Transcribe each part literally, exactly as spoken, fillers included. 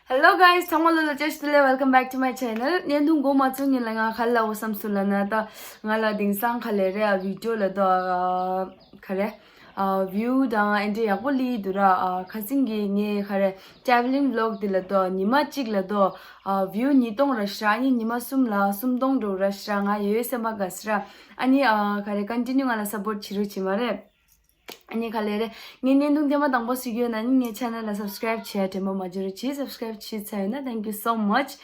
Hello guys, ཚང་མ་ལོ་ལ་བཀྲ་ཤིས་བདེ་ལེགས། Welcome back to my channel. བརྙན་ཐུང་འགོ་མ་ཚུགས་སྔོན་ལ་ང་ག་རེ་ལབ་དགོས་བསམ་སོང་ལབ་ན། ད་ང་ལ་དེང་སང་ག་ལེ་རེད་ཨ། བི་ཌིའོ་ལ་ད་ག་རེ་ཨ་བིའུ་དང་ཨེ་འདྲ་ཡག་པོ་སླེབས་འདུག་ར། ཨ་ཁ་སང་གི་ངའི་ག་རེ་travelling vlog དེ་ལ་ད་ཉི་མ་གཅིག་ལ་ད་ཨ་བིའུ་ཉིས་སྟོང་ར་ཤག་ཨ་ནི་ཉི་མ་གསུམ་ལ་སུམ་སྟོང་འགྲོ་ར་ཤག་ང་ཡོད་སེམས་པ་དགའ་སི་ར། ཨ་ནི་ཨ་ག་རེ་continue ང་ལ་support བྱེད་རོགས་བྱེད་མ་རེད། ཨ་ནི་ག་ལེ་རེད། ངའི་བརྙན་ཐུང་ཐེངས་མ་དང་པོ་གཟིགས་ཡོད་ན་ནི་ངའི་channel ལ་subscribe བྱེད་དྲན་པ་མ་བརྗེད་རོགས་གྱིས། subscribe བྱས་ཚར་ཡོད་ན་thank you so much.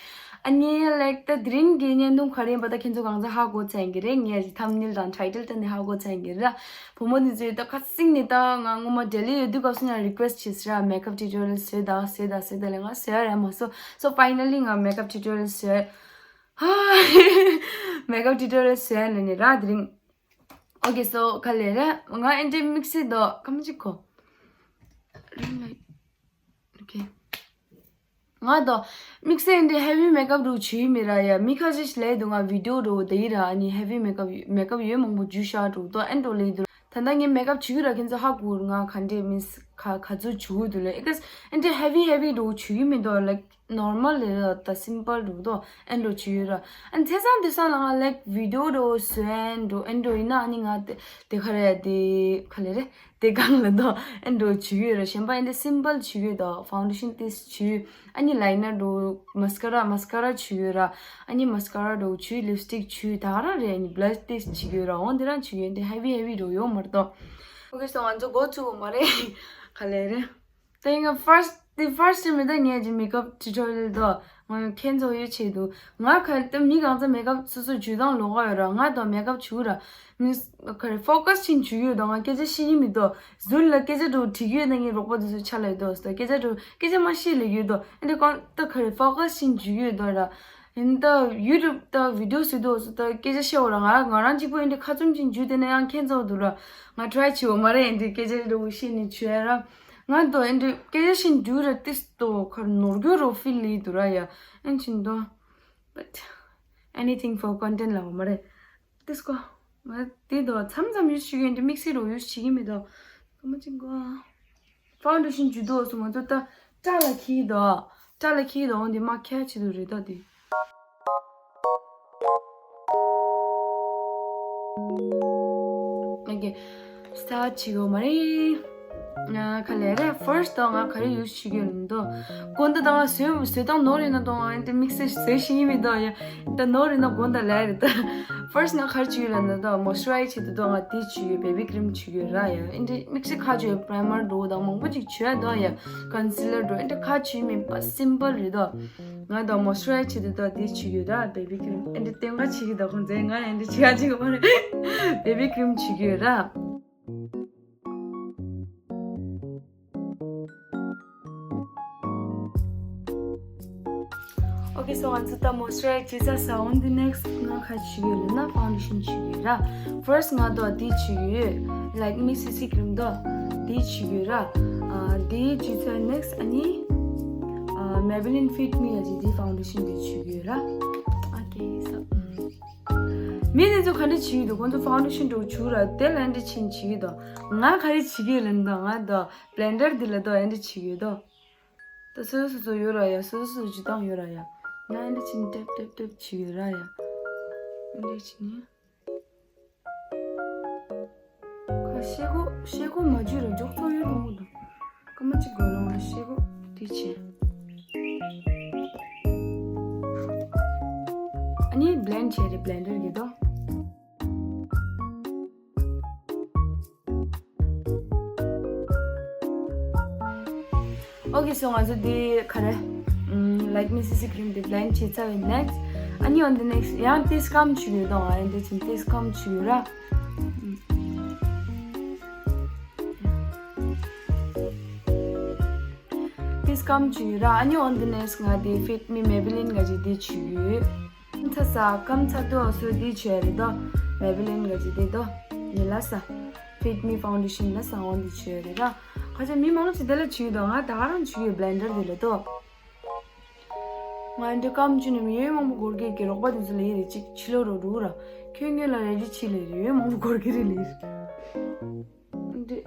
ཨ་ནི་like ད་དེ་རིང་གི་བརྙན་ཐུང་ག་རེ་ཡིན་པ་ད་ཁྱེད་ཚོ་གང་ཚ་ཧ་གོ་ཚར་ཡིན་གྱི་རེད། ངས་ཨ་ཅི་thumbnail དང་title དེ་ནས་ཧ་གོ་ཚར་ཡིན་གྱི་རེད། བུ་མོ་འདི་ཚོས་ད་ཁ་སང་ནས་ད་ང་སྔོན་མ་ལྡི་ལི་ཡོད་དུས་སྐབས་སུ་ཡང་request བྱས་སི་ར། makeup tutorial བཟོས་ད་བཟོས་ད་བཟོས་ད་ལས་ང་བཟོས་ཡ་ར་མ་བཟོ། so finally ང་makeup tutorial བཟོས། makeup tutorial བཟོས་ནས་ནི་ར་དེ་རིང་། Okay, so ག་ལེ་རེད། ང་ཨེ་འདྲའི་དམིགས་བསལ་དོ་ཀ་མ་གཅིག་གོ། Ring light. Okay. ང་དོ་དམིགས་བསལ་ཨེ་འདྲའི་heavy makeup རུ་བྱུས་མི་ར་ཡ། མི་ཁ་ཤས་ལས་དུ་ང་video རུ་དེ་ཡི་ར་ཨ་ནི་heavy makeup makeup ཡོད་མང་པོ་བྱུས་ཤག་རུ་དོ་ཨེ་འགྲོ་ལེ་དུ། ད་ལྟ་ངས་makeup བྱུས་ར་ཁྱེད་ཚོ་ཧ་གོ་ར། ང་ག་འདྲའི་means ག་ག་ཚོད་བྱུས་དུ་ལེ། because ཨེ་འདྲའི་heavy heavy རུ་བྱུས་མི་དོ་like normal རེད་ད། simple རུ་དོ་ཨེ་འགྲོ་བྱུས་ཡོད་ར། ཨ་ནི་ཚེ་སང་དེ་སང་ལ་ང་like video རུ་བཟོས་ཨེ་འགྲོ་ཨེ་འགྲོ་ཡིན་ན་ཨ་ནི་ང་དེ་དེ་ག་རེད་དེ་ག་ལེ་རེད། དེ་གང་ལ་དོ་ཨེ་འགྲོ་བྱུས་ཡོད་ར། གཞན་པ་ཨེ་འདྲ་simple བྱུས་ཡོད་དོ། foundation དེ་བྱུས། ཨ་ནི་liner རུ་mascara mascara བྱུས་ཡོད་ར། ཨ་ནི་mascara རུ་བྱུས། lipstick བྱུས། ད་ག་རང་རེད། ཨ་ནི blush དེ་བྱུས་ཡོད་ར། འོ་འདི་རང་བྱུས་ཡོད། དེ་heavy heavy རུ་ཡོད་མ་རེད་དོ། Okay, so ང་ཚོ་འགོ་ཚུགས་མ་རེད། ག་ལེ་རེད། ད་ཡིན་ང་first དེ་first time ད་ངས་ཀྱི་makeup tutorial དོ། ང་ཁྱེད་ཚོ་ཡོད་ཆེད་དུ་ང་ག་ད་མི་གང་ཚ་makeup སོ་སོ་བྱུས་སྟངས་ལོགས་ཀ་ཡོད་ར། ང་དོ་makeup བྱུས་ར། means ག་རེ་focus ཅིག་བྱུས་ཡོད་དོ། ང་སྐད་ཆ་བཤད་ཀྱི་མི་དོ། ཟུར་ལ་སྐད་ཆ་འགྲོ་དྲིས་ཡོད་ན་ངའི་རོགས་པ་དེ་ཚོ་ཆ་ལ་ཡོད་དོ། སྐད་ཆ་འགྲོ་སྐད་ཆ་མ་བཤད་ལ་ཡོད་དོ། ཨ་འདི་གང་ད་ག་རེ་focus ཅིག་བྱུས་ཡོད་དོ་ར། ཡིན་ད་YouTube ད་video བཟོས་དུས་སུ་ད་སྐད་ཆ་བཤད་འོ་ར། ང་ང་རང་གཅིག་པོ་ཡིན་དེ་ཁ་བཙུམ་ཅིག་འཇུས་དེ་ན་ཡང་ཁྱེད་ཚོ་འདུག་ར། ང་try བྱེད་འོ་མ་རེད། ཡིན་དེ་སྐད་ཆ་འདྲ་བོ་བཤད་ནས་བྱོས་ར། ང་དོ་ཡིན་དེ་སྐད་ཆ་བཤད་འཇུས་ར་ཏིས་དོ་ཁར་ནོར་རྒྱུ་རོ་feel ལི་འདུག་ར་ཡ། ཨན་ཅིན་དོ། But anything for content ལ་འོ་མ་རེད། ཏིས་ཀོ། ང་དེ་དོ་མཚམས་མཚམས་use བྱེད་ཀྱི་ཡིན་དེ་དམིགས་བསལ་རོ་use བྱེད་ཀྱི་མི་དོ། ཀ་མ་ཅིན་གོ། Foundation བྱུས་དུས་སུ་ང་ཚོ་ད་སྐྲ་ལ་འཁྱེར་དོ། སྐྲ་ལ་འཁྱེར་དོ་འོང་དེ་མ་ཁྱེར་བྱེད་དུ་རེད་ད་དེ། Okay, start བྱེད་དགོས་མ་རེད། ང་ག་ལེ་རེད། first དོ་ང་ག་རེ་use བྱེད་ཀྱི་ཡོད་དོ། གོན་ད་ང་བཟོས་བཟོས་སྟངས་ནོར་ཡིན་ན་དོ་ང་དེ་དམིགས་བསལ་བཟོས་ཤེས་ཀྱི་མི་དོ་ཡ། ད་ནོར་ཡིན་ན་གོན་ད་ལེ་རེད་ད། first ང་ག་རེ་བྱེད་ཀྱི་ཡོད་ལབ་ན་དོ་moisturize བྱེད་དུས་དོ་ང་དེ་བྱེད་ཀྱི་ཡོད། baby cream བྱེད་ཀྱི་ཡོད་ར་ཡ། ཨིན་དེ་དམིགས་བསལ་ཁ་བྱེད་primer འགྲོ་དང་མང་པོ་ཅིག་བྱོས་དོ་ཡ། concealer འགྲོ་ཨིན་དེ་ཁ་བྱེད་མིན་པ་simple རེད་དོ། ང་དང་moisturize བྱེད་དུས་དོ་དེ་བྱེད་ཀྱི་ཡོད་ར། baby cream ཨིན་དེ་སྟོན་ཁ་བྱེད་ཀྱི་དོ་ཁོང་ཚོས་ང་ཨིན་དེ་བྱེད་ཁ་བྱེད་ཀྱི་མ་རེད། baby cream བྱེད་ཀྱི་ཡོད་ར། Okay, so ང་ཚོ་ད་moisturize བྱེད་ཚར་ས། on the next ང་ག་བྱེད་ཀྱི་ཡོད་ལབ་ན་foundation བྱེད་ཀྱི་ཡོད་ར། first ང་དོ་དེ་བྱེད་ཀྱི་ཡོད། Like me C C cream དོ་དེ་བྱེད་ཀྱི་ཡོད་ར། ཨ་དེ་བྱེད་ཚར་next ཨ་ནི་ཨ་Maybelline Fit Me ཡ་ཅིག་དེ་foundation དེ་བྱེད་ཀྱི་ཡོད་ར། Okay, so མི་དེ་ཚོ་ག་འདྲ་བྱེད་ཀྱི་འདུག་ཁོང་ཚོ་foundation འགྲོ་བྱུག་ར་དེ་ལ་འདྲ་ཆེན་བྱེད་ཀྱི་འདུག་ང་ག་རེ་བྱེད་ཀྱི་ཡོད་ལབ་ན་དོ་ང་དོ་blender འདི་ལ་དོ་ཨེ་འདྲ་བྱེད་ཀྱི་ཡོད་དོ། ད་སོ་སོ་སོ་ཡོད་ར་ཡ། སོ་སོ་སོ་ཇི་ལྟར་ཡོད་ར་ཡ། ང་ཨེ་འདྲ་ཆེན་ཏེབ་ཏེབ་ཏེབ་བྱེད་ཀྱི་ཡོད་ར་ཡ། ཨེ་འདྲ་ཆེན་ནི། ཁ་ཤེལ་སྒོ་ཤེལ་སྒོ་མ་བརྒྱུད་ར་འཇོག་ཐུབ་ཡོད་རུང་མོ་དང་། སྐར་མ་གཅིག་དགོས་རུང་ང་ཤེལ་སྒོ་དེ་བྱེད། ཨ་ནི་blend བྱས་རེད་blender གི་དོ། Okay, so ང་ཚོ་འདི་ག་རེ། ཨམ། Like me C C cream འདི་blend བྱས་ཚར་བའི་next ཨ་ནི་on the next ཡང་ཏིས་ཀམ་བྱེད་ཀྱི་ཡོད་དོ། ང་ཡང་འདི་ཕྱིན་ཏིས་ཀམ་བྱེད་ཀྱི་ཡོད་ར། ཏིས་ཀམ་བྱེད་ཀྱི་ཡོད་ར། ཨ་ནི་on the next ང་འདི་Fit Me Maybelline ག་ཅིག་འདི་བྱེད་ཀྱི་ཡོད། ཚ་ས་ཀམ་ཚ་ཏོ་སོ་འདི་བྱས་རེད་དོ། Maybelline ག་ཅིག་འདི་དོ། ནི་ལ་ས། Fit Me foundation ལ་ས་འོང་འདི་བྱས་རེད་ར། ཁ་ཆེ་མི་མང་ཆེ་དེ་ལ་བྱེད་ཀྱི་འདུག་ང་ད་ག་རང་བྱེད་ཀྱི་ཡོད་blender འདི་ལ་དོ། ང་འདི་ཀམ་བྱུ་ནི་མི་ཡོད་མང་པོ་སྒོར་གེ་གི་རོགས་པ་དེ་ཚོ་ལ་ཡི་རེ་གཅིག་ཕྱི་ལོ་རོ་རུ་ར། ཁྱོད་ངོས་ལ་རེ་ལི་ཕྱི་ལ་ཡི་རེ་ཡོད་མང་པོ་སྒོར་གེ་རེ་ལི་ཡི་རེ། འདི་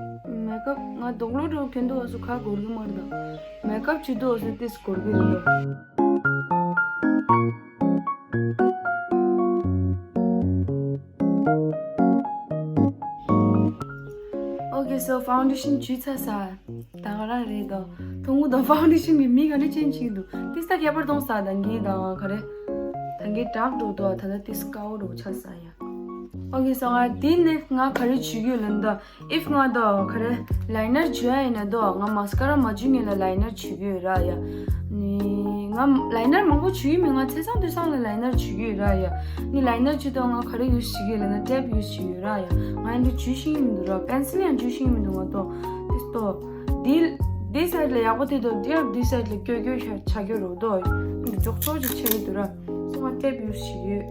མེ་ཀབ་ང་རྡོག་ལོ་འགྲོ་གན་དུ་འོ་སུ་ཁ་གོར་གི་མར་དང་། མེ་ཀབ་བྱེད་དུ་འོ་སུ་ཏིས་གོར་གི་རེད་དོ། Okay, so foundation བྱུས་ཚར་ས། ད་ག་རང་རེད་དོ། ཐུང་ངུ་དང་ཕའུན་ཌེ་ཤན་གྱི་མིང་ག་རེ་ཅན་ཅིག་འདུག་ཏིས་ད་ཁྱད་པར་གཏོང་ས་དང་གི་དང་ག་རེ། ད་གི་དྲག་འགྲོ་དོ་ད་ད་ཏིས་དཀའ་བོ་འགྲོ་ཆགས་ས་ཡ། Okay, so ང་དེ་ནས་ང་ག་རེ་བྱུས་ཡོད་ལབ་ན། If ང་དོ་ག་རེ་ལའི་ནར་བྱུས་ཡ་ཡིན་ན་དོ་ང་མ་སི་ཀ་ར་མ་བྱུས་ངེས་ལ་ལའི་ནར་བྱུས་ཀྱི་ཡོད་ར་ཡ། ནི་ང་ལའི་ནར་མང་པོ་བྱུས་ཡིན་མིན་ང་ཚེ་སང་དུས་སང་ལ་ལའི་ནར་བྱུས་ཀྱི་ཡོད་ར་ཡ། ནི་ལའི་ནར་བྱུས་དོ་ང་ག་རེ་ཡུས་བྱེད་ཀྱི་ཡོད་ལབ་ན་ཊེབ་ཡུས་བྱེད་ཀྱི་ཡོད་ར་ཡ། ང་ཡིན་དུ་བྱུས་ཤིང་ཡིན་མི་འདུག་ར། པེན་སིལ་ཡང་བྱུས་ཤིང་ཡིན་མི་འདུག་ང་དོ་ཏིས་དོ། འདི་འདི་སའིཌ་ལ་ཡག་པོ་དེ་དོ་འདི་འདི་སའིཌ་ལ་ཀྱོ་ཀྱོ་ཆ་ཀྱོ་རོ་དོ། འདི་ཅོག་ཅོག་ཅིག་ཆེ་ཡི་འདུག་ར། སོ་ང་ཊེབ་ཡུས་བྱེད་ཀྱི་ཡོད།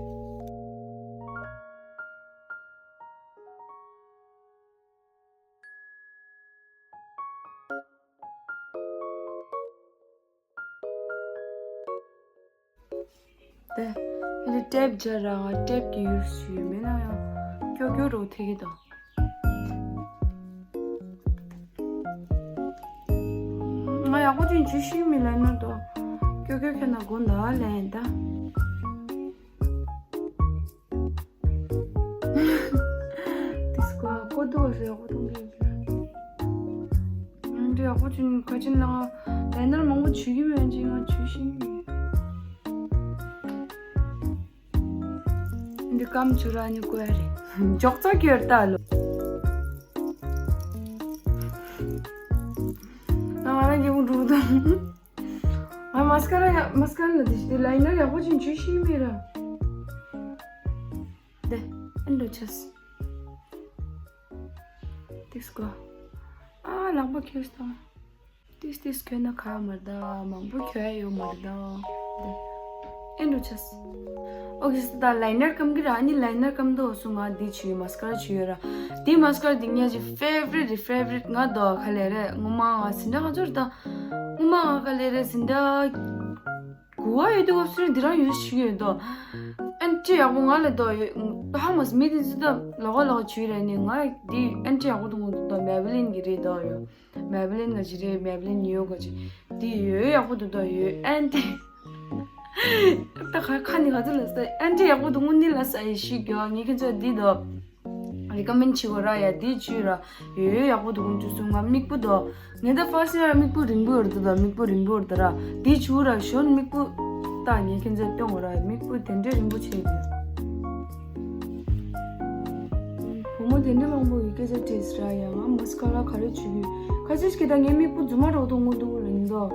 དེ། ཨ་ནི་ཊེབ་སྦྱར་ར་ང་ཊེབ་ཀྱི་ཡུས་ཞུས་མེད་ན་ཡང་ཀྱོ་ཀྱོ་རོ་ཐེ་གི་དང་། ང་ཡག་པོ་ཅིག་འཇུ་ཤེས་མི་ལ་ན་དོ། ཀྱོ་ཀྱོ་ཁྱོད་ན་དགོ་འདའ་ལན་ད། དིས་ཀོ་ཀོ་དུ་བ་ཧྲེ་ཧོ་ཏུང་གི་ཡོད་ཀྱི། ང་འདི་ཡག་པོ་ཅིག་ཁ་ཅིག་ན་ལའི་ནར་མང་པོ་བྱུག་གི་མེད་ཅིག་ང་བྱུག་ཤེས་མེད། འདི་སྐམ་བྱུག་ར་ནི་ཀོ་ཡ་རེད། འཇོག་ཚོགས་ཀྱི་ཡོད་ལྟ་ལོ། ང་ང་རང་གི་མུ་འགྲོ་དང་། ང་མ་སི་ཀ་ར་ཡ་མ་སི་ཀ་ར་ལ་དེ་ཞིག་དེ་ལའི་ནར་ཡག་པོ་ཅིག་འཇུ་ཤེས་མེད་ར། དེ་ཨེ་འགྲོ་ཆས། ཏིས་ཀོ། ཨ་ལག་པ་ཁྱེར་སྟངས། ཏིས་ཏིས་ཁྱོད་ན་ཁ་མར་ད་མང་པོ་ཁྱོད་ཡོད་མར་ད། དེ་ཨེ་འགྲོ་ཆས། ཨོ་ཁེ་སི་ད་ལའི་ནར་སྐམ་གི་ར། ཨ་ནི་ལའི་ནར་སྐམ་དོ་སུ་ང་འདི་བྱུག་ཡོད། མ་སི་ཀ་ར་བྱུག་ཡོད་ར། འདི་མ་སི་ཀ་ར་འདི་ངའི་ཕེ་ཝ་རིཊ་རེད། ཕེ་ཝ་རིཊ་ང་དོ་ག་ལེ་རེད། ངོ་མ་ང་སིན་ཌ་ག་ཚོར་ད། ངོ་མ་ང་ག་ལེ་རེད་སིན་ཌ། གུ་བ་ཡོད་དུས་སྐབས་སུ་འདི་རང་ཡུས་བྱུག་ཡོད་དོ། ཨན་ཊི་ཡག་པོ་ང་ལ་དོ་ཡོད། ཧ་མ་སི་མི་དེ་ཚོ་ད་ལོག་ལོག་བྱུག་རེད་ནི་ང་འདི་ཨན་ཊི་ཡག་པོ་འདུག་འདུག་དོ། མེ་བི་ལིན་གི་རེད་དོ་ཡོད། མེ་བི་ལིན་ག་ཅི་རེད། མེ་བི་ལིན་ནིའུ་ཡོག་ག་ཅི། འདི་ཡོད་ཡག་པོ་འདུག་དོ་ཡོད་ཨན་ཊི། ད་ཁ་ཁ་ནི་ག་ཚོད་ལ་ས་ཨན་ཊི་ཡག་པོ་འདུག་ངུ་ནི་ལ་ས་ཡི་ཤི་གྱོ་ངེད་ཀྱི་ཚོ་འདི་དོ། རི་ཀ་མེན་ཌ་བྱེད་དགོས་ར་ཡ། དེ་བྱོས་ར། ཡོད་ཡོད་ཡག་པོ་འདུག་ཀུན་སྤྱོད་ཚུལ་ང་མིག་པོ་དོ། ངས་ད་ཕར་སི་ཡར་མིག་པོ་རིང་པོ་ཡོད་རེད་ད། མིག་པོ་རིང་པོ་ཡོད་ད་ར། དེ་བྱོས་ར་གཞོན་མིག་པོ། ད་ངས་ཁྱེད་ཚོ་སྟོན་དགོས་ར་མིག་པོ་དེ་འདྲས་རིང་པོ་བྱས་ཏེ། བུ་མོ་དེ་འདྲས་མང་པོ་ཡི་སྐད་ཆ་དྲིས་ར་ཡ། ང་མ་སི་ཀ་ར་ག་རེ་བྱེད་ཀྱི་ཡོད། ཁ་ཅིག་གིས་ད་ངའི་མིག་པོ་རྫུན་མ་རོགས་ཐུང་ངུ་འདུག་ལབ་འདུག་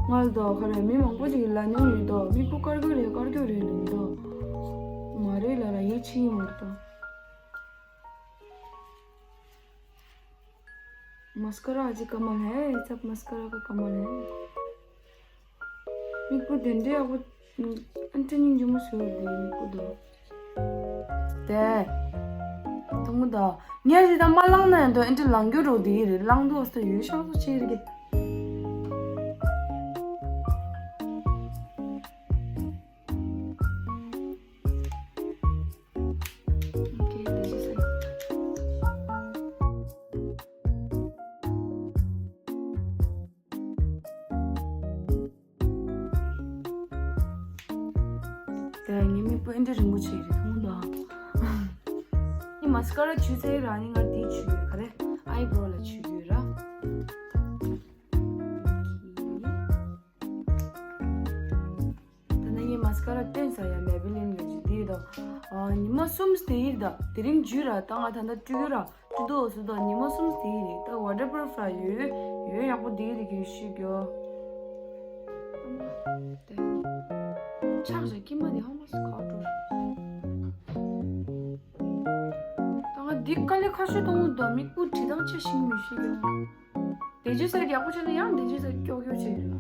ང་ལ་དོ་ག་རེ་མི་མང་པོ་ཅིག་གིས་ལབ་མྱོང་ཡོད་དོ། མིག་པོ་དཀར་གྱོ་རེད་དཀར་གྱོ་རེད་ལབ་འདུག་མ་རེད་ལབ་ར་ཡིད་ཆེས་ཀྱི་མ་རེད་དོ། मस्कारा आज ही कमाल है, सब मस्कारा का कमाल है। མིག་པོ་དེ་འདྲའི་ཡག་པོ། ཨན་ཊི་སྙིང་རྗེ་མོ་བཟོས་འདུག་མིག་པོ་དོ། དེ། ཐུང་ངུ་དོ། ངས་ཅི་ད་མ་ལངས་ན་ཡང་དོ། ཨན་ཊི་ལངས་རྒྱུ་རོ་དེ་རེད། ལངས་འདུག་ཟེར་ཡོད་ཤག་སོ་ཆེ་རེད། Okay, this is it. དེ་ངའི་མིག་པོ་ཨེ་འདྲ་རིང་པོ་བྱས་རེད་མཐོང་དང་། ངས་མ་སི་ཀ་ར་བྱུགས་ཚར་ར་ནི་ང་དེ་བྱུགས་ཡོད་ག་རེ། ཨའི་བྷོ་རོ་ལ་བྱུགས་ཡོད་ར། ད་ནི་ངས་མ་སི་ཀ་ར་བསྟན་ས་ཡ་མེ་བི་ལིན་གྱི་འདི་དང་། ཨ། ཉི་མ་གསུམ་དེ་ཡིན་ད། དེ་རིང་བྱུགས་ར་ད་ང་ད་ལྟ་སྤྲུལ་ར་སྤྲུལ་དོ་སུ་ད་ཉི་མ་གསུམ་དེ་ཡིན་རེད་ད། ཝ་ཊར་པུ་རུབ་ར་ཡོད་ཡོད་ཡག་པོ་དེ་རིགས་ཀྱི་ཤི་གྱོ། དེ་ཆག་རེད་ཀྱི་མ་དེ་ཧ་མ་སུ་ཁ་ཏོ་རེད། ད་ང་འདི་དཀའ་ལས་ཁ་ཤས་གཏོང་གི་འདུག་མིག་པོ་བྲིས་སྟངས་ཆ་ཞིག་མི་ཤེས་ཀྱང་། དེ་རྗེས་སར་ཡག་པོ་བྱས་ན་ཡང་དེ་རྗེས་སར་ཀྱོག་ཀྱོག་བྱས་ཡོད།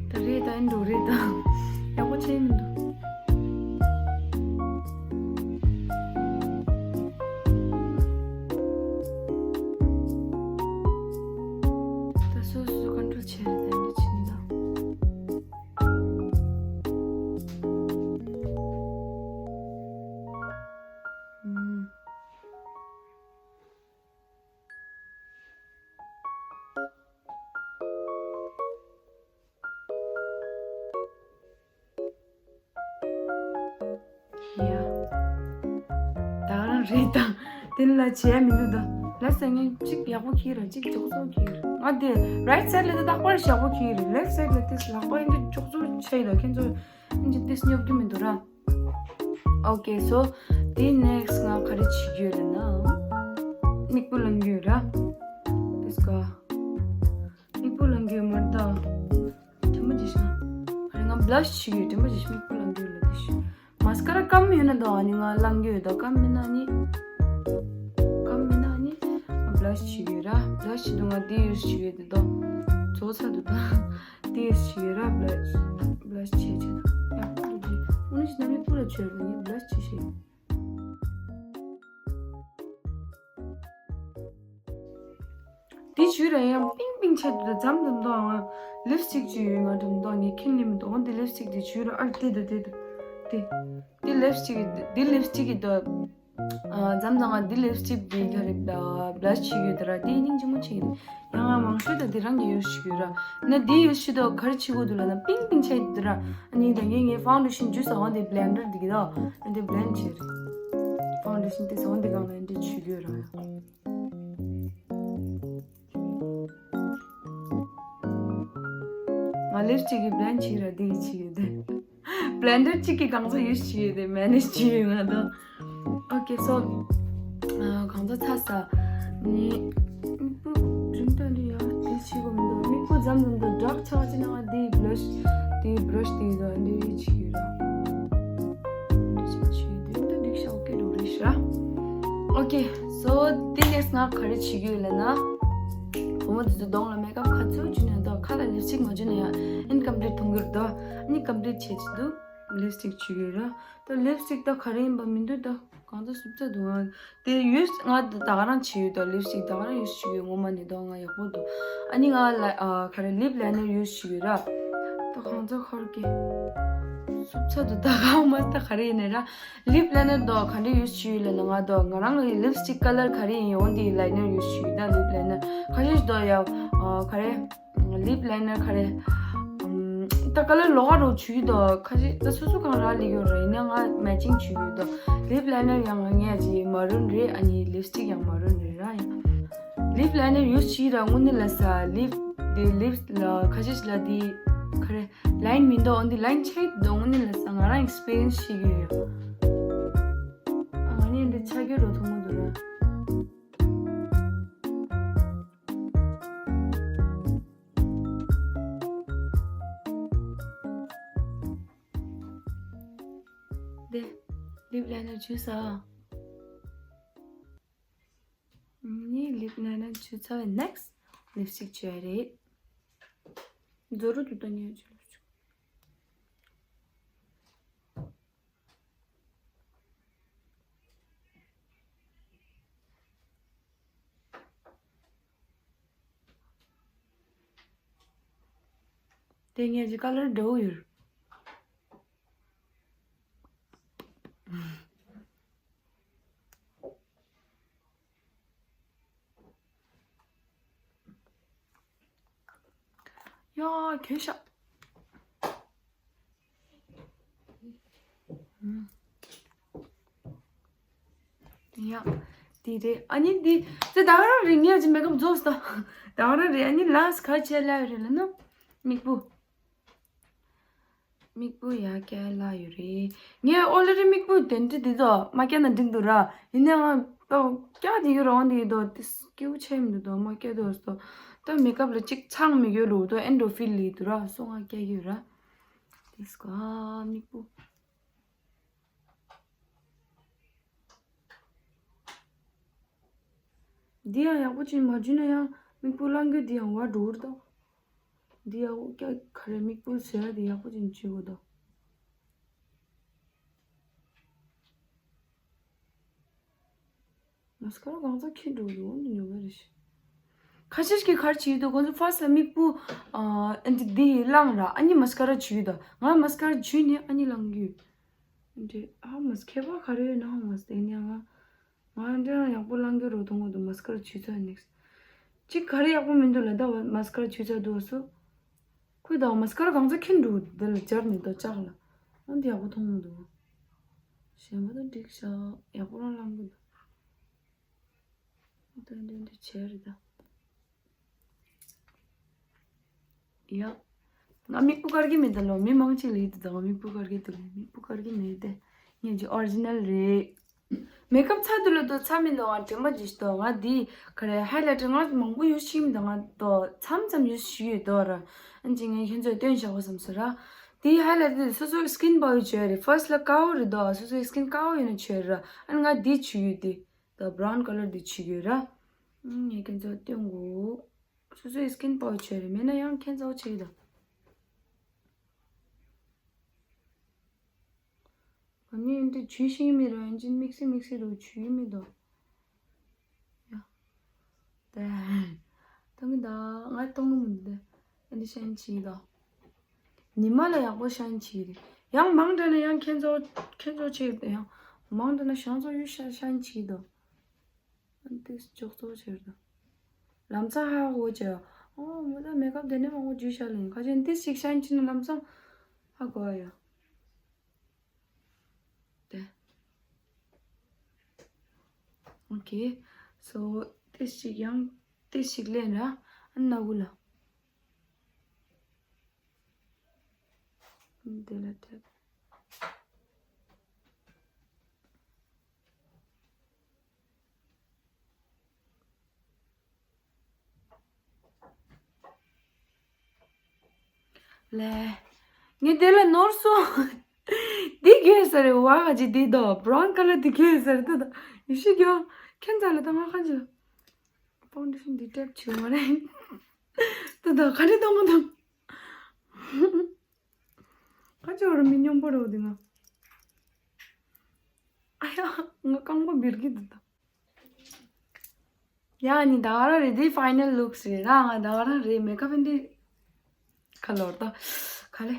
ད་རེད་ད་ཨེ་འགྲོ་རེད་ད། རེད་ད། དེ་ལ་བྱས་མི་འདུག་ད། ལེཕ་སའིཌ་ངས་གཅིག་ཡག་པོ་འཁྱེར་ར་གཅིག་ཅོག་ཙེ་འཁྱེར། ང་དེ་རའིཊ་སའིཌ་ལ་དེ་རྟག་པར་ཡག་པོ་འཁྱེར་རེད། ལེཕ་སའིཌ་ལ་དེ་ལག་པ་ཡིན་དུ་ཅོག་ཙེ་ཆེ་ལ་ཁྱེད་ཚོ་ཡིན་གྱི་དེ་སྙོབ་རྒྱུ་མི་འདུག་ར། ཨོ་ཀེ་སོ། དེ་ནེགསི་ང་ག་རེ་བྱེད་རྒྱུ་ཡོད་ལབ་ན། མིག་སྤུ་ལང་རྒྱུ་ཡོད་ར། དེ་སྐ་མིག་སྤུ་ལང་རྒྱུ་ཡོད་མ་རེད་ད། དྲན་པ་བརྗེད་ཤག་ཨ་ནི་ང་བླ་ཤི་ཞིག་ཡོད། དྲན་པ་བརྗེད་ཤག་མིག་སྤུ་ལང་རྒྱུ་ལ་དེ་ཤི། མ་སི་ཀ་ར་སྐམ་ཡོད་ན་དོ། ཨ་ནི་ང་ལང་རྒྱུ་ཡོད་དོ། སྐམ་མེད་ན་ཨ་ནི། སྐམ་མེད་ན་ཨ་ནི། བླ་ཤི་ཞིག་ཡོད་ར། བླ་ཤི་དུ་ང་དེ་ཡོད་ཞིག་ཡོད་དེ་དོ། ཚོ་ཚ་དུ་དོ། དེ་ཡོད་ཞིག་ཡོད་ར། བླ་བླ་ཤི་ཆེ་ཆེ་དོ། ཡག་པོ་འདུག་དེ་ཨུ་ནི་ཤི་ན་མིག་སྤུ་ལ་ཆོད་ལ་ནི་བླ་ཤི་ཆེ་ཆེ། དེ་བྱུས་ར་ཡང་པིང་པིང་ཆད་དུ་འཛམ་དུ་འདོག་ང་ལིབ་སི་ཊིག་བྱུས་ཡོད། ང་དུ་འདོག་ངས་ཁྱིམ་ནས་མི་འདོག་འོ་འདི་ལིབ་སི་ཊིག་དེ་བྱུས་ར། ཨ་དེ་དུ་དེ་དུ་དེ་དེ་ལིབ་སི་ཊིག་དེ་ལིབ་སི་ཊིག་གི་དུ་འཛམ་དང་ང་འདི་ལིབ་སི་ཊིག་དེ་ག་རེ་བླ་ཤི་ཡོད་དུ་ར། དེ་སྙིང་རྗེ་མོ་ཆེ་ཡིན། ཡང་ང་མང་ཤོས་དུ་དེ་རང་གི་ཡོད་ཤི་ཡོད་ར། ན་དེ་ཡོད་ཤི་དུ་ག་རེ་ཆི་གོ་དུ་ལ་ན་པིང་པིང་ཆད་དུ་ར། ཨ་ནི་ད་ངས་ངའི་ཕའུན་ཌེ་ཤན་ཇུས་ཟ་འོ་འདི་བྷི་ལེན་ཌར་འདི་གི་དོ་འདི་བྷི་ལེན་ཌ་བྱེད། ཕའུན་ཌེ་ཤན་དེ་ཟ་འོ་འདི་གང་ལ་འདི་བྱུས་ཡོད་ར། ང་ལིབ་སི་ཊིག་གི་བྷི་ལེན་ཌ་བྱེད་ར་དེ་གི་བྱེད་ཡོད་དེ། བྷི་ལེན་ཌར་གཅིག་གི་གང་ཚ་ཡོད་བྱེད་ཡོད་དེ་མེ་ནེཇ་བྱེད་ཡོད་ང་དང་། ཨོ་ཀེ་སོ། གང་ཚ་ཚ་ས། ནི། མིག་སྤུ་རིང་ཏོ་འདི་ཡ་དེ་བྱེད་གོ་མི་འདུག་མིག་སྤུ་ཙམ་ཙམ་དུ་ཌག་ཆགས་ཅི་ན་ང་དེ་བྷི་ལ་ཤི་དེ་བྷི་ར་ཤི་དེ་དང་འདི་བྱེད་ཡོད་ར། འདི་བྱེད་ཡོད་དེ་འདི་འགྲིག་ཤག་ཨོ་ཀེ་འགྲོ་རེད་ཤག་ཨོ་ཀེ་སོ། དེ་ནེགསི་ང་ག་རེ་བྱེད་ཀྱི་ཡོད་ལབ་ན། བུ་མོ་དེ་ཚོ་གདོང་ལ་མེག་ཨབ་ག་ཚོད་བྱུགས་ནས་དོ། ཁ་ལ་ལིབ་སི་ཊིག་མ་བྱུགས་ན་ཡང་ཨིན་ཀམ་པི་ལིཊ་མཐོང་གི་རེད་དོ། ཨ་ནི་ཀམ་པི་ལིཊ་བྱེད་ཀྱི་འདུག་ལིབ་སི་ཊིག་བྱུགས་ཀྱི་ཡོད་ར། ད་ལིབ་སི་ཊིག་ད་ག་རེ་ཡིན་པ་མི་འདུག་ད་གང་ཚ་སུབ་ཚ་འདུག་ང་དེ་ཡོད་ང་ད་ག་རང་བྱས་ཡོད་དོ། ལིབ་སི་ཊིག་ད་ག་རང་ཡོད་བྱུགས་ཡོད། ངོ་མ་ནི་དོ་ང་ཡག་པོ་འདུག་ཨ་ནི་ང་ལ་ཨ་ག་རེ་ལིབ་ལའི་ནར་ཡོད་བྱུགས་ཡོད་ར། ད་གང་ཚ་ཁར་གི་སུབ་ཚ་འདུག་ད་གང་མ་ད་ག་རེ་ཡིན་ནའི་ར། ལིབ་ལའི་ནར་དོ་ག་འདྲ་ཡོད་བྱུགས་ཡོད་ལབ་ན། ང་དོ་ང་རང་གི་ལིབ་སི་ཊིག་ཀ་ལར་ག་རེ་ཡིན་འོ་འདི་ལའི་ནར་ཡོད་བྱུགས་ཡོད། ད་ལིབ་ལའི་ནར་ཁ་ཤས་དོ་ཡ་ཨ་ག་རེ་ལིབ་ལའི་ནར་ག་རེ་ཨམ་ད་ཀ་ལར་ལོགས་ཀ་རོ་བྱུགས་ཡོད་དོ། ཁ་ཤས་ད་སོ་སོ་གང་རག་ལས་ཡོད་ར། ཡིན་ན་ང་མེ་ཅིང་བྱུགས་ཡོད་དོ། ལིབ་ལའི་ནར་ཡང་ང་ངས་ཅི་མ་རུན་རེད། ཨ་ནི་ལིབ་སི་ཊིག་ཡང་མ་རུན་རེད་ར། ཡང་ལིབ་ལའི་ནར་ཡོད་བྱུགས་ར། དངོས་གནས་ལ་ས་ལིབ་དེ་ལིབ་ལ་ཁ་ཤས་ལ་དེ་ག་རེ་ལའིན་མི་འདུག་འོ་འདི་ལའིན་ཆགས་ཡོད་དོ། དངོས་གནས་ལ་ས་ང་རང་ཨེག་སི་པི་རི་ཡན་སི་བྱེད་ཀྱི་ཡོད། ཨ་ང་ནི་འདི་ཆགས་ཀྱི་རོ་ཐུང་མོ་འདུག་ར། དེ་ལིབ་ལའི་ནར་བྱུགས་ས། ནི་ལིབ་ལའི་ནར་བྱུགས་ཚར་བའི་ནེགསི་ལིབ་སི་ཊིག་བྱས་རེད། མཛོ་རུ་དུ་ཏོ་ཉལ་བྱུགས་ལིབ་སི་ཊིག་དེ་ངས་ཀྱི་ཀ་ལར་འདྲ་བོ་ཡོད། ཡ་གྱོད་ཤག་ཡ། དེ་རེད། ཨ་ནི་འདི་ཙི་ད་ག་རང་རེད། ངས་ཅི་མེག་ཨབ་རྫོགས་སོང་། ད་ག་རང་རེད། ཨ་ནི་ལ་སི་ཊི་ག་རེ་བྱས་ལབ་ཡོད་རེད་ལབ་ན། མིག་སྤུ། མིག་སྤུ་ཡར་བཀྱག་ལབ་ཡོད་རེད། ངས་ཨོ་ལེ་རེ་མིག་སྤུ་དེ་འདྲ་འདི་ཚོ་མ་བཀྱག་ན་འགྲིག་འདུག་ར། ཡིན་ནའང་ད་བཀྱག་དེ་ཡོད་ར། འོང་དེ་ཡོད་དོ། དེ་སྐྱིད་པོ་ཆེ་མི་འདུག་དོ། མ་བཀྱག་དོ་སོ། ད་མེག་ཨབ་ལ་གཅིག་ཚང་མི་ཡོད་ལུགས་དོ། ཨེན་ཌོར་ཕིན་ལི་འདུག་ར། སོ་ང་བཀྱག་ཡོད་ར། དེ་སྐོ་ཨ་མིག་སྤུ། འདི་ཡང་ཡག་པོ་ཅིག་མ་བྱུང་ན་ཡང་མིག་སྤུ་ལང་རྒྱུ་འདི་ཡང་བ་འགྲོ་གི་རེད་དོ། འདི་ཡག་པོ་ཀྱ་ག་རེ་མིག་སྤུ་ཟེར་ཡ་འདི་ཡག་པོ་ཅིག་བྱེད་དགོས་དོ། མ་སི་ཀ་ར་གང་ཚ་ཁྱི་འགྲོ་གི་འོང་ཉོ་གི་རེད་ཤི། ཁ་ཤས་ཀྱིས་ག་རེ་བྱེད་ཀྱི་འདུག་ཁོང་ཚོ་ཕར་སི་ལ་མིག་སྤུ་ཨ་འདི་འདི་བླངས་ར། ཨ་ནི་མ་སི་ཀ་ར་བྱུགས་ཀྱི་འདུག་ང་མ་སི་ཀ་ར་བྱུགས་ནས་ཨ་ནི་བླངས་ཀྱི་ཡོད། འདི་ཨ་མ་སི་ཁྱད་པར་ག་རེ་ཡོད་ན་ཧ་མ་སི་དེ་ནས་ང་ང་འདི་རང་ཡག་པོ་བླངས་ཀྱི་རོ་ཐུང་གི་འདུག་མ་སི་ཀ་ར་བྱུགས་ཚར་ནས། གཅིག་ག་རེ་ཡག་པོ་མི་འདུག་ལ་ད་མ་སི་ཀ་ར་བྱུགས་ཚར་འདུག་སོ། ཁོས་ད་མ་སི་ཀ་ར་གང་ཚ་ཁྱི་འགྲོ་འདི་ལ་སྦྱར་ནས་ད་ལྕགས་ལ། ཨ་འདི་ཡག་པོ་མཐོང་མི་འདུག་གཞན་པ་དང་འགྲིག་ཤག་ཡག་པོ་རང་བླངས་ཀྱི་འདུག་འདི་འདི་བྱས་རེད་ད། ཡ། ང་མིག་སྤུ་དཀར་གྱི་མེད་ད་ལོ། མི་མང་ཆེ་ལ་ཡིད་དུ་ད་ང་མིག་སྤུ་དཀར་གྱི་འདུག་མིག་སྤུ་དཀར་གྱི་མེད་དེ། ངས་ཀྱི་ཨོ་རི་ཇི་ནལ་རེད། མེ་ཀབ་ཚ་དུ་ལ་དོ་ཚ་མིན་དོ་ང་དྲན་པ་ཇི་ཞིག་དོ། ང་འདི་ག་རེ་ཧའི་ལ་ཊར་ང་མང་པོ་ཡུས་ཤིག་མི་དོ། ང་དོ་མཚམས་མཚམས་ཡུས་ཤིག་ཡོད་དོ་ར། ཨན་ཅི་ངས་ཁྱེད་ཚོས་སྟོན་བཞག་པ་བསམ་སོ་ར། འདི་ཧའི་ལ་ཊར་འདི་སོ་སོའི་སི་ཀིན་པའོ་ཡི་བྱོས་རེད། ཕར་སི་ལ་དཀར་པོ་རེད་དོ། སོ་སོའི་སི་ཀིན་དཀར་པོ་ཡོད་ན་བྱོས་ར། ཨན་ང་འདི་བྱུག་ཡོད་དེ། ད་བྷ་རའུན་ཀ་ལར་འདི་བྱུག་ཡོད་ར། ཨན་ངས་ཁྱེད་ཚོ་སྟོན་གོ། སོ་སོའི་སི་ཀིན་པའོ་ཡི་བྱོས་རེད། མེད་ན་ཡང་ཁྱེད་ཚོ་བྱེད་དོ། ང་ནི་འདི་ཇུས་ཤིང་མི་རོ་ཨན་ཅིན་དམིགས་བསལ་དམིགས་བསལ་རུ་ཇུས་མི་དོ། ཡ། ད་ད་གི་ད་ང་གཏོང་གི་མི་འདུག་ཨན་འདི་ཤན་ཆི་དོ། ཉི་མ་ལ་ཡག་པོ་ཤན་ཆི་རེད། ཡང་མང་དྲགས་ན་ཡང་ཁྱེད་ཚོ་ཁྱེད་ཚོ་ཆེ་ཡང་མང་དྲགས་ན་ཤང་ཚོ་ཡུ་ཤ་ཤན་ཆི་དོ། ཨན་འདི་ཅོག་ཙོ་ཆེ་རེད་དོ། ལམ་སང་ཧ་གོ་ཆེ། ཨོ་མོ་ད་མེ་ཀབ་དེ་ནས་མང་པོ་ཇུས་ཤ་ལེན་ཁ་ཅན་འདི་ཞིག་ཤན་ཆི་ན་ལམ་སང་ཧ་གོ་ཡ། དེ། ཨོ་ཁེ། སོ་ཏེ་ཞིག་ཡང་ཏེ་ཞིག་ལེན་ར། ཨ་ན་གུ་ལ། དེ་ལ་ཏེ། ལེ། ངས་དེ་ལ་ནོར་སོང་། འདི་གས་ཟེར་རེད་བ། ག་ཅི་འདི་དོ་བྷ་རའུན་ཀ་ལར་འདི་གས་ཟེར་ད་ད། ཡེ་ཤེས་ཀྱང་ཁྱེད་ཚ་ལ་ད་ང་ཁ་ཅི། ཕའུན་ཌེ་ཤན་འདི་ཊེབ་བྱེད་མ་རེད། ད་ད་ག་རེ་གཏོང་གི་འདུག་ཁ་ཅི་བར་མི་སྙོམས་པོ་རེད་འདི་ང་། ཨ་ཡ། ང་རྐང་པ་འབིར་གི་འདུག་ད། ཡ་ནི་ད་ག་རང་རེད། འདི་ཕའི་ནལ་ལུག་སི་རེད་ར། ང་ད་ག་རང་རེད། མེ་ཀབ་འདི་ཁ་ལོར་ད་ག་ལེ།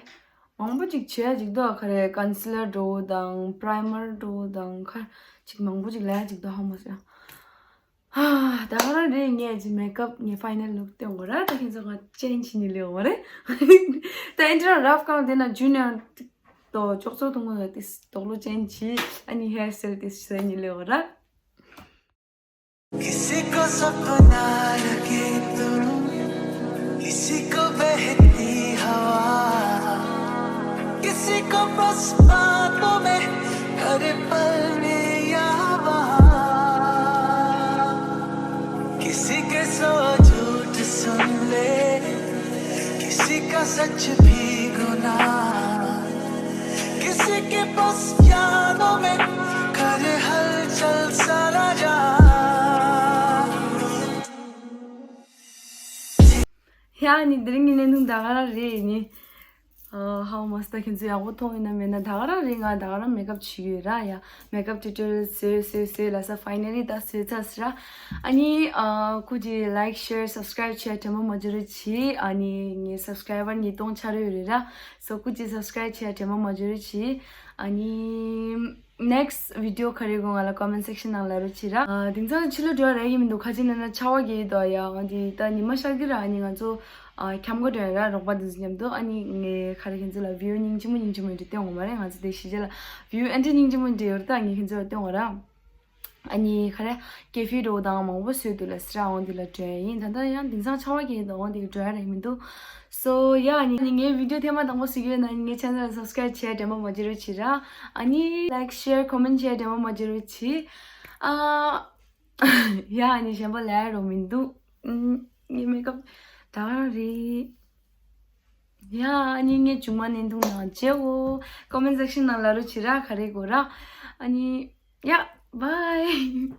མང་པོ་ཅིག་བྱས་ཅིག་དོ། ག་རེ་ཀོན་སི་ལར་འགྲོ་དང་པྲའི་མར་འགྲོ་དང་ཁ་ཅིག་མང་པོ་ཅིག་ལས་ཅིག་དོ་ཧ་མ་སོང་། ཧ་ད་ག་རང་རེད། ངས་ཅི་མེ་ཀབ་ངས་ཕའི་ནལ་ལུག་སྟོན་གོ་ར། ད་ཁྱེད་ཚོ་ང་ཅན་ཆི་ནི་ལེའོ་མ་རེད། ད་ཨེ་འདྲ་རབ་གང་དེ་ན་ཇུ་ནི་ཡང་དོ་ཅོག་ཙོ་དུང་ངོ་ཏིས་དོག་ལོ་ཅན་ཆི་ཨ་ནི་ཧེར་སི་ཊལ་ཏིས་ཟེར་ནི་ལེའོ་ར། किसी को सपना लगे तू, किसी को बहती हवा, किसी को बस बातों में हर पल में या वहाँ, किसी के सौ झूठ सुन ले, किसी का सच भी गुनाह, किसी के बस यादों में कर हलचल सारा जहां। ཡ་ནི་དེ་རིང་གི་གནད་དོན་ད་ག་རང་རེད་ནི། ཨ་ཧའོ་མ་སི་ད་ཁྱེད་ཚོ་ཡག་པོ་མཐོང་ཡིན་ན་མེད་ན་ད་ག་རང་རེད། ང་ད་ག་རང་མེ་ཀབ་བྱེད་ཀྱི་ཡོད་ར། ཡ་མེ་ཀབ་ཊུ་ཊོ་རི་ཡལ་བཟོས་བཟོས་བཟོས་ལ་ས་ཕའི་ནལ་ལི་ད་བཟོས་ཚར་སི་ར། ཨ་ནི་ཨ་ཁུ་ཅི་ལའིཀ་ཤེར་སབ་སི་ཀ་རའིབ་བྱས་དྲན་པ་མ་བརྗེད་རོགས་གྱིས། ཨ་ནི་ངའི་སབ་སི་ཀ་རའི་བར་ཉིས་སྟོང་ཆགས་རོགས་ཡོད་རེད་ར། སོ་ཁུ་ཅི་སབ་སི་ཀ་རའིབ་བྱས་དྲན་པ་མ་བརྗེད་རོགས་གྱིས། ཨ་ནི། ནེག་སི་ཊི་བི་ཌི་ཡོ་ག་རེ་དགོས་ང་ལ་ཀོ་མེན་ཊི་སེག་ཤན་ནང་ལབ་རོགས་བྱེད་ར། ཨ་དེང་སང་ཕྱི་ལོགས་འགྲོ་ཡ་རག་གི་མི་འདུག་ག་ཅི་ན་ན་ཆར་པ་རྒྱག་གི་འདུག་ཡ། འོ་དེ་ད་ཉི་མ་ཤར་གི་ར། ཨ་ནི་ང་ཚོ་ཨ་ཁྱམས་ཁ་འགྲོ་ཡ་ར། རོགས་པ་དེ་ཚོ་མཉམ་དུ། ཨ་ནི་ངས་ག་རེ་ཁྱེད་ཚོ་ལ་བིའུ་སྙིང་རྗེ་མོ་སྙིང་རྗེ་མོ་འདྲ་སྟོན་དགོས་མ་རེད། ང་ཚོ་དེ་གཞིས་བྱེས་ལ་བིའུ་ཨེ་འདྲ་སྙིང་རྗེ་མོ་འདྲ་ཡོད་རེད། ད་ངས་ཁྱེད་ཚོ་ལ་སྟོན་དགོས་ར། ཨ་ནི་ག་རེ་ཀེ་ཧྥེ་འགྲོ་དང་མང་པོ་བཟོས་འདུག་ལ་སི་ར། འོ་དེ་ལ་འགྲོ་ཡ་ཡིན། ད་ལྟ་ཡང་དེང་སང་ཆར་པ་རྒྱག་གི་འདུག་འོ་དེ་འགྲོ་ཡ་རག་མི་འདུག་སོ་ཡ་ཨ་ནི་ངའི་བི་ཌི་ཡོ་ཐེངས་མ་དང་པོ་གཟིགས་ཡོད་ན་ངའི་ཆེ་ནལ་སབ་སི་ཀ་རའིབ་བྱས་དྲན་པ་མ་བརྗེད་རོགས་བྱེད་ར། ཨ་ནི་ལའིཀ་ཤེར་ཀོ་མེན་ཊི་བྱས་དྲན་པ་མ་བརྗེད་རོགས་བྱེད། ཨ་ཡ་ཨ་ནི་གཞན་པ་ལབ་རོགས་མི་འདུག་ངའི་མེ་ཀབ་ད་ག་རང་རེད། ཡ་ཨ་ནི་ངའི་བྱུང་མ་ནན་ཐུང་ནང་བྱེད་འོ། ཀོ་མེན་ཊི་སེག་ཤན་ནང་ལབ་རོགས་བྱེད་ར། ག་རེ་དགོས་ར། ཨ་ནི་ཡ་བྷའི།